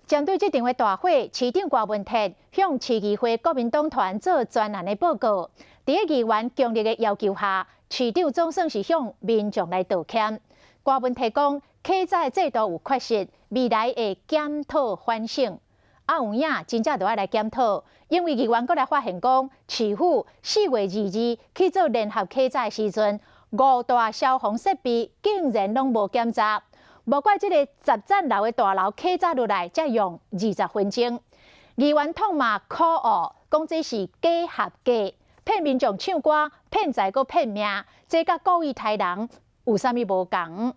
針對這場的大火，市長郭文鐵向市議會國民黨團做專案的報告。佇議員強烈的要求下，市長總算是向民眾來道歉。郭文鐵講，稽查制度有缺失，未來會檢討反省。啊，有影真正著愛來檢討，因為議員閣來發現講，市府4月22去做聯合稽查的時陣，五大消防設備竟然攏無檢查。無怪這個10層樓的大樓起早落來才用20分鐘。議員痛罵可惡，講這是假合格，騙民眾唱歌，騙財閣騙命，這佮故意刣人有啥物無仝？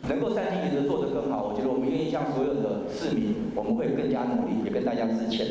能夠善盡職責做得更好，我覺得我們願意向所有的市民，我們會更加努力，也跟大家致歉。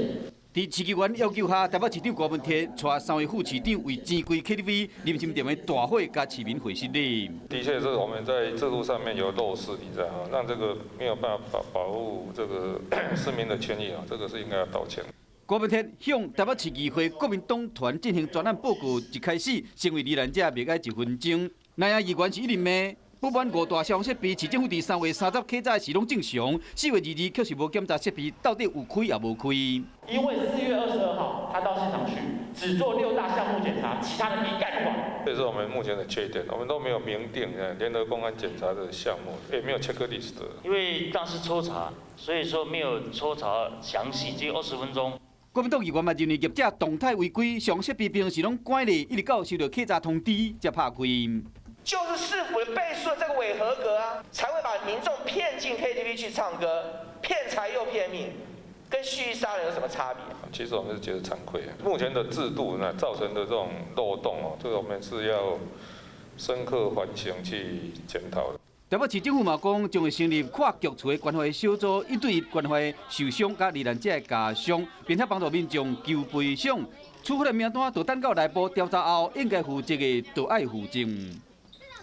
佇市議員要求下，台北市長郭文鐵帶三位副市長為錢櫃 KTV 林森店的大火佮市民會失禮。的確是我們在制度上面有漏失，你知道嗎？讓這個沒有辦法保護這個市民的權益啊，這個是應該要道歉。郭文鐵向台北市議會國民黨團進行專案報告，一開始先為罹難者默哀一分鐘。南亞議員是一直罵，不滿五大消防設備，市政府佇3月30起早時攏正常，4月22卻是無檢查設備到底有開抑無開。因為4月22號他到現場去，只做六大項目檢查，其他的一概不管。這是我們目前的缺點，我們都沒有明定聯合公安檢查的項目，也沒有 checklist。因為當時抽查，所以說沒有抽查詳細，只有20分鐘。國民黨議員嘛認為業者動態違規，上設備平時攏關咧，一直到收到稽查通知才拍開。就是市府背書的這個偽合格啊，才會把民眾騙進 KTV 去唱歌，騙財又騙命，跟蓄意殺人有什麼差別？其實我們是覺得慚愧，目前的制度呢造成的這種漏洞哦，這個我們是要深刻反省去檢討的。台北市政府嘛講，將會成立跨局處的關懷小組，一對一關懷受傷佮罹難者的家屬，並且幫助民眾求賠償。處罰的名單，就等到內部調查後，應該負責的就愛負責。